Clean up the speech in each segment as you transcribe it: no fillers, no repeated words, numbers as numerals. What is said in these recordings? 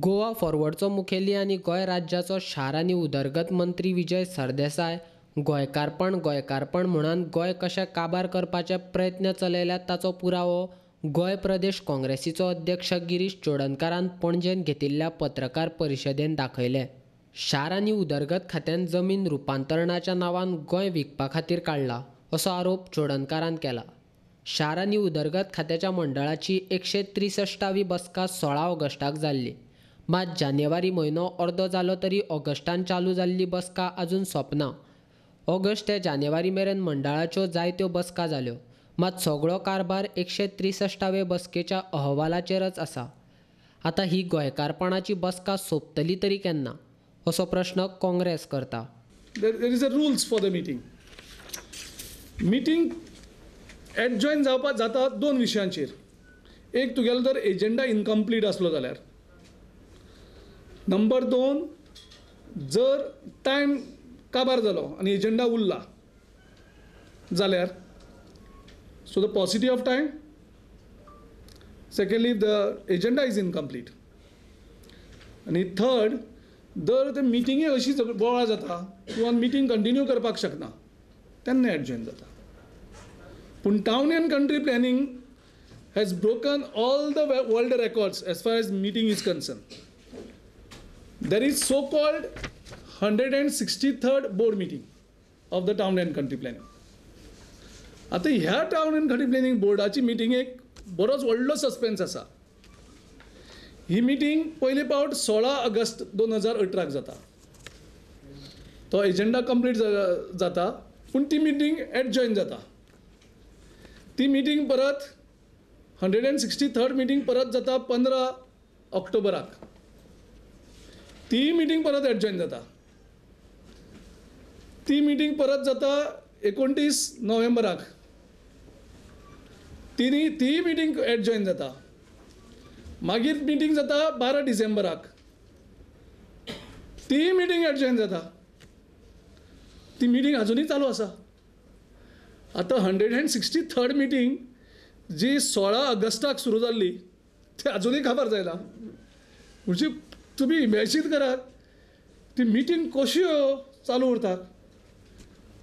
गोवा फॉरवर्डचो मुखेली आनी गोंय राज्याचो शार आनी उदरगत मंत्री विजय सरदेसाय गोंयकारपण गोंयकारपण म्हणून गोंय कशें काबार करपाचे प्रयत्न चलयल्यात ताचो पुरावो गोंय प्रदेश काँग्रेसीचो अध्यक्ष गिरीश चोडणकारान पणजेंत घेतिल्ल्या पत्रकार परिशदेन दाखयलें. शार आनी उदरगत खात्यान जमीन रुपांतरणाच्या नांवान गोंय विकपा खातीर काडला असो आरोप चोडणकारान केला. शार आनी उदरगत खात्याच्या मंडळाची 163वी बसका 16 ऑगस्टाक जाल्ली. मात जानेवारी म्हयनो अर्दो जालो तरी ऑगस्टान चालू जाल्ली बसका अजून सोंपना. ऑगस्ट ते जानेवारी मेरेन मंडळाच्यो जायत्यो बसका जाल्यो, मात सगळो कारभार 163वे बसकेच्या अहवालाचेरच आसा. आतां ही गोंयकारपणाची बसका सोंपतली तरी केन्ना असो प्रश्न काँग्रेस करता. There is a rules for the meeting. Meeting adjourn जावपाक जाता दोन विशयांचेर. एक, तुगेलो जर एजेंडा इनकम्प्लीट आसलो जाल्यार. नंबर 2, जर टायम काबार जालो आनी एजेंडा उरला जाल्यार. So the paucity of time. Secondly, the agenda is incomplete. आनी थर्ड, जर ते मिटिंगे अशी बोवाळ जाता किंवा मिटींग कंटिन्यू करपाक शकना तेन्ना एडजॉयन जाता. पूण town and country planning has broken all the world records as far as meeting is concern. There is so called 163rd board meeting of the town and country planning. आतां ह्या town and country planning बोर्डाची मिटिंगेक बरोच व्हडलो suspense आसा. ही meeting पयले पावट 16 August 2018 जाता. तो एजेंडा कंप्लीट जाता, पूण ती मिटींग एडजॉयन जाता. ती मिटींग परत 163rd meeting परत जाता 15 ऑक्टोबराक. ती मिटींग परत एडजॉयन जाता. ती मिटींग परत जाता 29 नोव्हेंबराक. ती मिटींग एडजॉयन जाता. मागीर मिटींग जाता 12 डिसेंबराक. ती मिटींग एडजॉयन जाता. ती मिटींग अजुनूय चालू आसा. आतां 163rd meeting जी 16 ऑगस्टाक सुरू जाल्ली ती अजुनूय काबार जायना. म्हणजे तुमी इमॅजीन करात ती मिटींग कश्यो चालू उरता.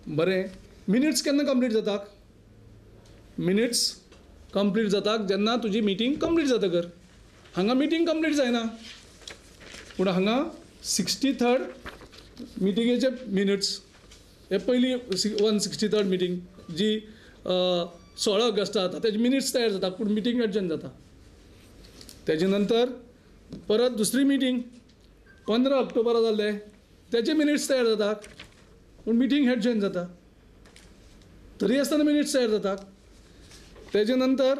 बरें, मिनिट्स केन्ना कंप्लीट जाता? मिनिट्स कंप्लीट जाता जेन्ना तुजी मिटींग कंप्लीट जातकर. हांगा मिटींग कंप्लीट जायना, पूण हांगा 63rd मिटिंगेचे मिनिट्स हे पयली 163rd meeting जी 16 ऑगस्टाक जाता तेजे मिनिट्स तयार जाता, पूण मिटींग एडजॉयन जाता. तेजे नंतर परत दुसरी मिटींग 15 ऑक्टोबरा जाल्ले तेजे मिनिट्स तयार जाता, पूण मिटींग एडजॉयन जाता. तरी आसतना मिनिट्स तयार जाता. तेजे नंतर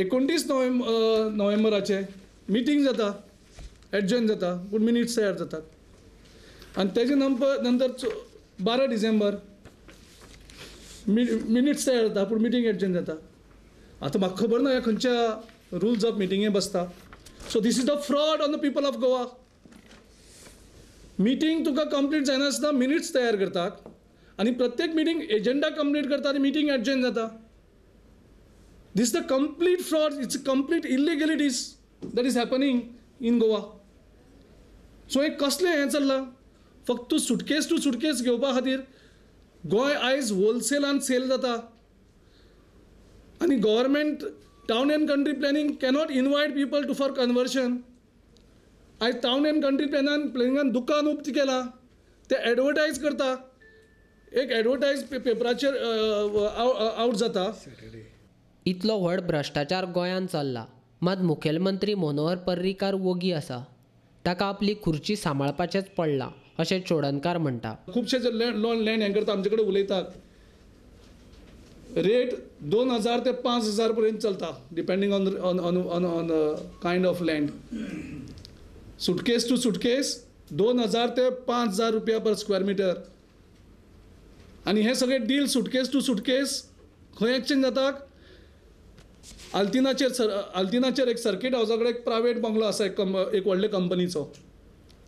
29 नोव्हेंबराचे मिटींग जाता, एडजॉयन जाता, पूण मिनिट्स तयार जातात. आनी तेजे नंतर 12 डिसेंबर मिनिट्स तयार जाता, पूण मिटींग एडजॉयन जाता. आतां म्हाका खबर ना ह्या खंयच्या रुल्स ऑफ मिटिंगे बसता. So this is the fraud on the people of Goa. Meeting तुका कंप्लीट जायनासतना मिनिट्स तयार करतात आनी प्रत्येक मिटींग एजेंडा कंप्लीट करता आनी मिटींग एडजॉयन जाता. This is the complete fraud. It's complete illegalities that is happening in Goa. So हें कसलें हें चल्लां? फक्त सुटकेस टू सुटकेस घेवपा खातीर गोंय आयज होलसेलान सेल जाता आनी government town and country planning cannot invite people to for conversion. आयज टावन अँड कंट्री प्लॅनिंगान दुकान उक्तें केलां, ते एडवर्टायज करता, एक एडवर्टायज पेपराचेर आवट जाता. इतलो व्हड भ्रश्टाचार गोंयांत चल्ला, मात मुखेलमंत्री मनोहर पर्रीकार वोगी आसा. ताका आपली खुर्ची सांबाळपाचेंच पडलां अशें चोडणकार म्हणटा. खुबशे जे लँड हें करता आमचे कडेन उलयतात. रेट 2000 ते 5000 पर्यंत चलता, depending on on on on kind of land. Suitcase to suitcase 2000 ते 5000 रुपया पर स्क्वेअर मिटर. आनी हे सगळे डील सुटकेस टू सुटकेस खंय एक्सचेंज जाता? आल्तिनाचेर एक सर्कीट हावसा कडेन एक प्रायवेट बंगलो आसा, एक व्हडले कंपनीचो,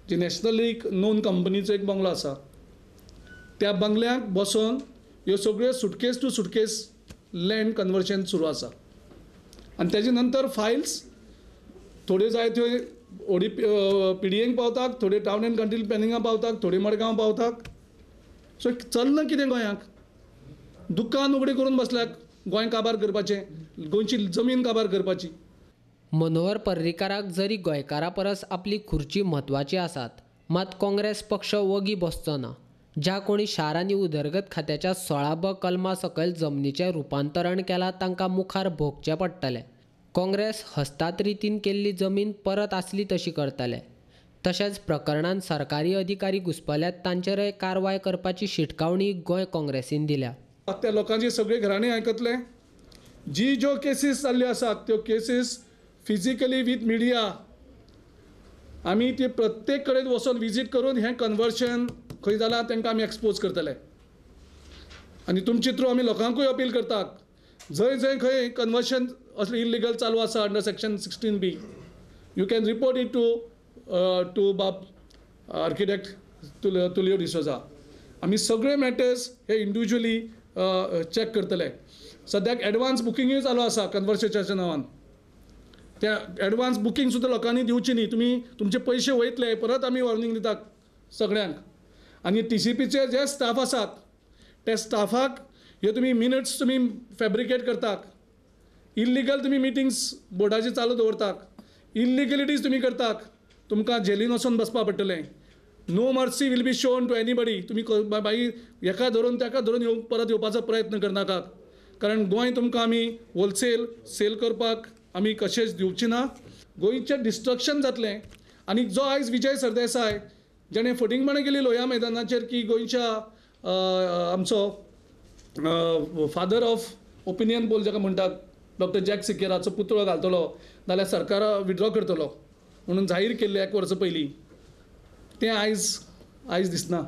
जी नॅशनली नोन कंपनीचो एक बंगलो आसा. त्या बंगल्याक बसोन ह्यो सगळ्यो suitcase to suitcase land conversion सुरू आसा. आनी तेजे नंतर फायल्स थोड्यो जाय त्यो ओडी पीडीएंक पावतात, थोडे टावन एंड कंट्री प्लॅनिंगा पावतात, थोडे मडगांव पावतात. सो चल्लां कितें गोंयांक? दुकान उगडी करून बसल्यात गोंय काबार करपाचें, गोंयची जमीन काबार करपाची. मनोहर पर्रीकाराक जरी गोंयकारा परस आपली खुर्ची म्हत्वाची आसात, मात काँग्रेस पक्ष वगी बसचो ना. ज्या कोणी शार आनी उदरगत खात्याच्या 16ब कलमा सकयल जमनीचें रुपांतरण केलां तांकां मुखार भोगचें पडटलें. काँग्रेस हस्तात रितीन केल्ली जमीन परत आसली तशी करतले. तशेंच प्रकरणांत सरकारी अधिकारी घुस्पल्यात तांचेरय कारवाय करपाची शिटकावणी गोंय काँग्रेसीन दिल्या. त्या लोकांची सगळीं घराणीं आयकतले. जी ज्यो केसीस जाल्ल्यो आसात त्यो केसीस फिजिकली वीथ मिडिया आमी ती प्रत्येक कडेन वचोन विजीट करून हें कन्वर्शन खंय जालां तांकां आमी एक्सपोज करतले. आनी तुमचे थ्रू आमी लोकांकूय अपील करतात, जंय जंय खंय कन्वर्शन असलें इल्लिगल चालू आसा under section 16B, you can report it to Bob architect Tulio D'Souza. आमी सगळे मॅटर्स हे इंडिविज्युअली चॅक करतले. सद्याक एडवान्स बुकिंगूय चालू आसा कन्वर्सेशनाच्या नांवान. त्या एडवान्स बुकींग सुद्दां लोकांनी दिवची न्ही, तुमी तुमचे पयशे वयतले, परत आमी वॉर्निंग दितात सगळ्यांक. आनी टीसीपीचे जे स्टाफ आसात त्या स्टाफाक ह्यो तुमी मिनट्स तुमी फॅब्रिकेट करतात, इल्लिगल तुमी मिटिंग्स बोर्डाचे चालू दवरतात, इल्लिगलिटीज तुमी करतात, तुमकां जेलीन वचोन बसपा पडटलें. No mercy will be shown to anybody. तुमी मागीर हेका धरून ताका धरून येवंक परत येवपाचो प्रयत्न करनाकात, कारण गोंय तुमकां आमी होलसेल सेल करपाक आमी कशेंच दिवची ना. गोंयचें डिस्ट्रक्शन जातलें. आनी जो आयज विजय सरदेसाय जेणें फटींगपणां केली लोहिया मैदानाचेर की गोंयच्या आमचो फादर ऑफ ओपिनियन पोल जाका म्हणटात डॉक्टर जॅक सिकेराचो पुतळो घालतलो जाल्यार सरकार विड्रॉ करतलो म्हणून जाहीर केल्लें एक वर्सा पयलीं, तें आयज दिसना.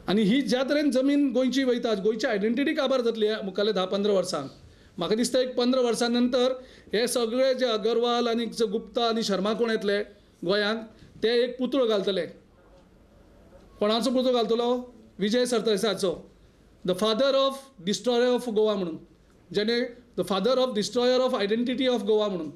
आनी ही ज्या तरेन जमीन गोंयची वयता, गोंयची आयडेंटिटी काबार जातली मुखाल्ल्या 10-15 वर्सांक. म्हाका दिसता एक 15 वर्सां नंतर हे सगळे जे अगरवाल आनी गुप्ता आनी शर्मा कोण येतले गोंयांत ते एक पुतळो घालतले. कोणाचो पुतळो घालतलो? Vijay सरदेसायाचो, the father of destroyer of Goa म्हणून, जेणे the father of destroyer of identity of Goa म्हणून.